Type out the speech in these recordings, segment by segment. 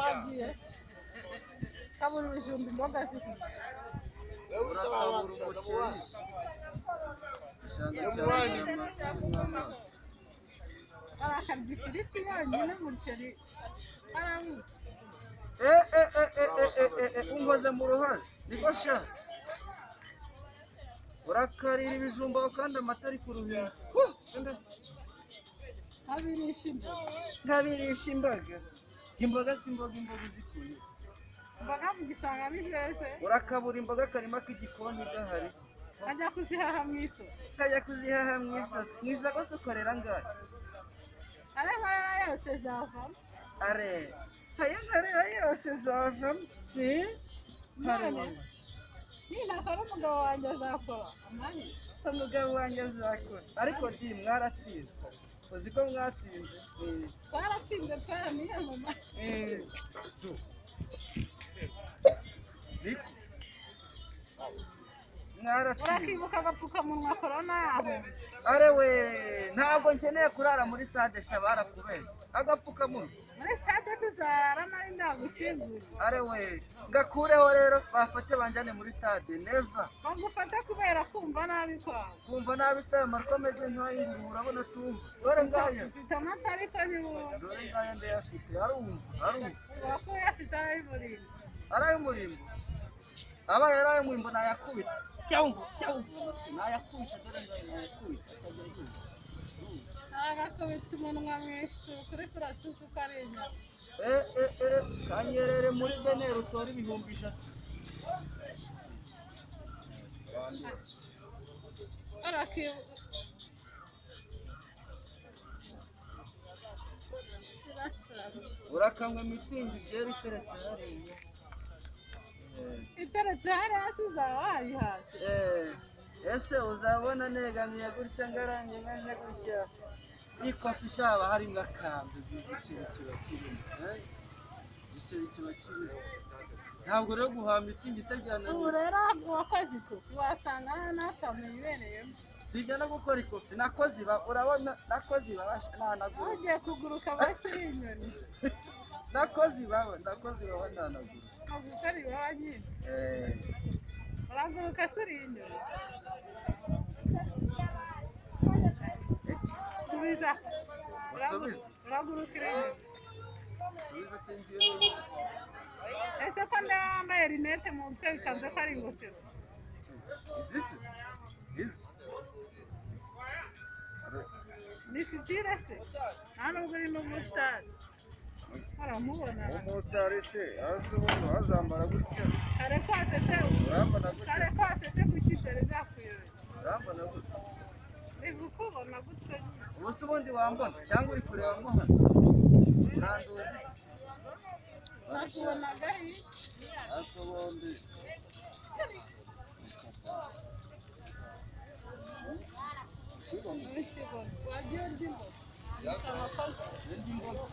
Wagiye kabura ibijumba imboga zihiye. Urakabura umuceri igishanga cyawe kirimo amazi. Barakarya ifiriti yonyine umuceri barabuze. Unkoze mu ruhare niko sha. Urakarira ibijumba kandi amata ari ku ruhimbi. Nkabirisha imboga. Nkabirisha imboga. Imboga si imboga, imboga uzikuye. Imboga mu gishanga ni zeze. Urakabura imboga akarima k'igikoni gahari. Nkajya kuzihaha mu isoko. Nkajya kuzihaha mu isoko. Mu isoko se ukorera angahe? Ayo nkorera yose zavamo. Are. Ayo nkorera yose zavamo. None nintakora umugabo wanjye azakora. Amani. Umugabo wanjye azakora. Ariko di mwaratsinze. Uzi ko mwatsinze? Twaratsinze twaraniyamama. Niko. Mwaratsinze. Urakibuka agapfukamunwa korona yaho. Are we, ntabwo nkeneye kurara muri stade sha barakubeshya. Agapfukamunwa. Muri stade se uzararamo ari ndagukingurira. Are we, ngakureho rero bafate banjyane muri stade never. Bagufate kubera kumva nabi kwawe. Kumva nabi se amatwi ameze nk'ay'ingurube urabona tumva. Dore ngaya. Ufite amatwi ariko ntiwumva. Dore ngaya ndayafite arumva arumva. Ushobora kuba uyafite aray'umurimbo. Aray'umurimbo. Abaye aray'umurimbo nayakubita. Cyangwa cyangwa nayakubita dore ngaya nayakubita akajya yumva. Agakubita umunwa mu ishuka uri kuratuka uko ari inyama. Kanyerere muri beneri utora 100,000. Urakanywa mitsingi byeri iteretse hariya. Iteretse hariya se uzaba wayihashye. Ese uzabona negamiye gutya ngaramye meze gutya. Ikofi shaba harimo akantu igiceri kiba kirimo. Igiceri kiba kirimo. Ntabwo rero guhaha mitsingi se byananiye. Ubu rero wakoze ikofi wasanga n'akantu yibereyemo. Sibyo no gukora ikofi nakoze iba urabona nakoze iba ntanagura. Ugiye kuguruka bashyira inyoni. Nakoze ibaba nakoze ibaba ntanagura. Gukora ibaba nyine. Uraguruka se uri inyoni. Subiza. Usubize. Uraguruka uri inyoni. Subiza singiye. Ese ko ndeba wambaye rinete mu mutwe bikanze ko ari ingofero? Izi se? Izi? Ni sitire se? Nta nubwo uri n'umusitari. Uramubona. Umusitari se hasi ubundi wazambara gutya. Kare kose se. Urambona gutya. Kare kose se kuki dore zakuyobera. Urambona gutya. Ndi kukubona gutya. Ubu se ubundi wambona cyangwa uri kureba mo hano? Uranduzi se? Nakubonaga hirya. Hasi ubundi. Ukibona. Wagiye urya imboga. Urya imboga.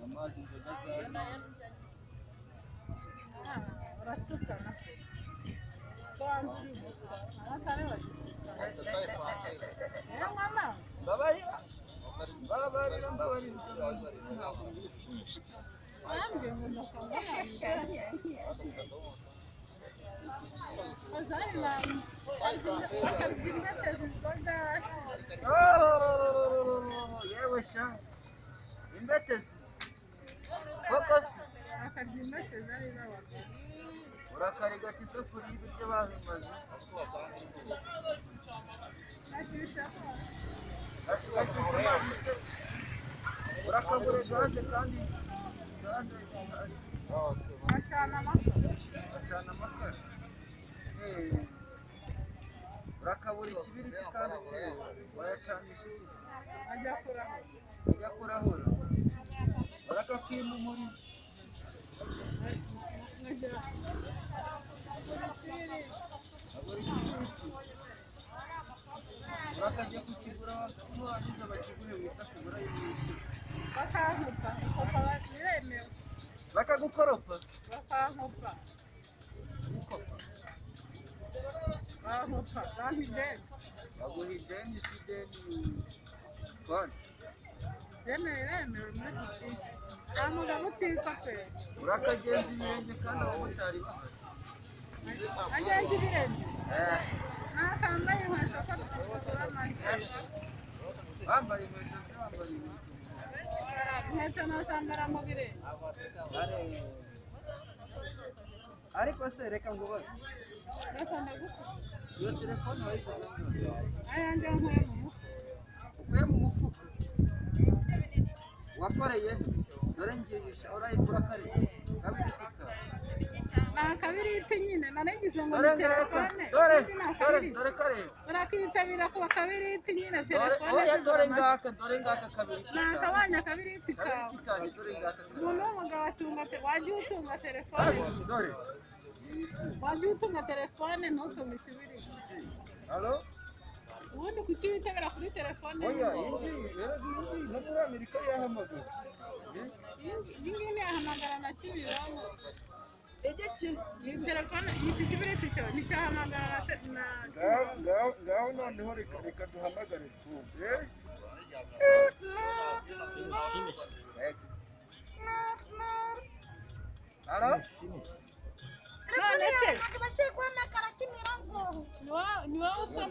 Amazi inzoga za Uratsukana. Mbabarira. Mbabarira mbabarira. Yewe sha. Imbetezi. Koko se. Urakarigata isafuriya ibiryo babimaze. Gashyushya amazi se. Urakagura gaze kandi gaze ihari. Acana amakara. Acana amakara. Urakabura ikibiriti kandi ukeye. Wayacanisha iki se? Ajya kurahura. Ajya kurahura. Urakakima umuriro. Agura ikibiriti. Urakajya kukigura nurangiza bakiguhe wisakugura yishyura. Bakankupa, gukopa biremewe. Bakagukoropa? Bakankupa. Gukopa. Bankopa, bampa ideni. Baguha ideni, si ideni konti. Ideni riremewe muri butike. Nta mugabo utikopesha. Urakagenza ibirenge kandi abamotari bahari. Agenza ibirenge. Eh, Ntakambaye inkweto ko tugura make. bambaye inkweto se, bambaye inkweto. Inkweto nazambara mu birenge. Are. Ariko se reka nkubaze. Gusa ndagusubiza. Iyo telefone wayiguze angahe? Ayanjye nkuye mu mufuka. Ukuye mu mufuka. Wakoreye he? Dore ngirisha urayigura kare. Kabiri sika. Ni akabiriti nyine, narigize ngo Dore ni ngaka. telefone. Dore, Ubundi ni dore, akabiriti. dore kare. Urakitabira ku bakabiriti nyine, Dore, telefone oya zigura dore make. ngaka, dore ngaka kabiri Ni sika. akabanya akabiriti kawe. Kabiri kanjye dore ngaka kare. Umuntu w'umugabo atunga wajya utunga telefone. Dore. Isi. Wajya utunga telefone ntutunge ikibiriti. Isi. Halo? Ubundi kuki witabira kuri telefone? Oya, iyi ngiyi, erega iyi ngiyi no muri Amerika yahamagara. Eh? Iyi ngiyi ntiyahamagara na Kimironko. Igiki? Iyi telefone, iki kibiriti cyo nticyahamagara na Ngaho Kimironko. ngaho ngaho noneho reka reka duhamagare twumve. Eh? Halo? None se Ntabwo bashobora guhamagara Kimironko. ni wowe usoma.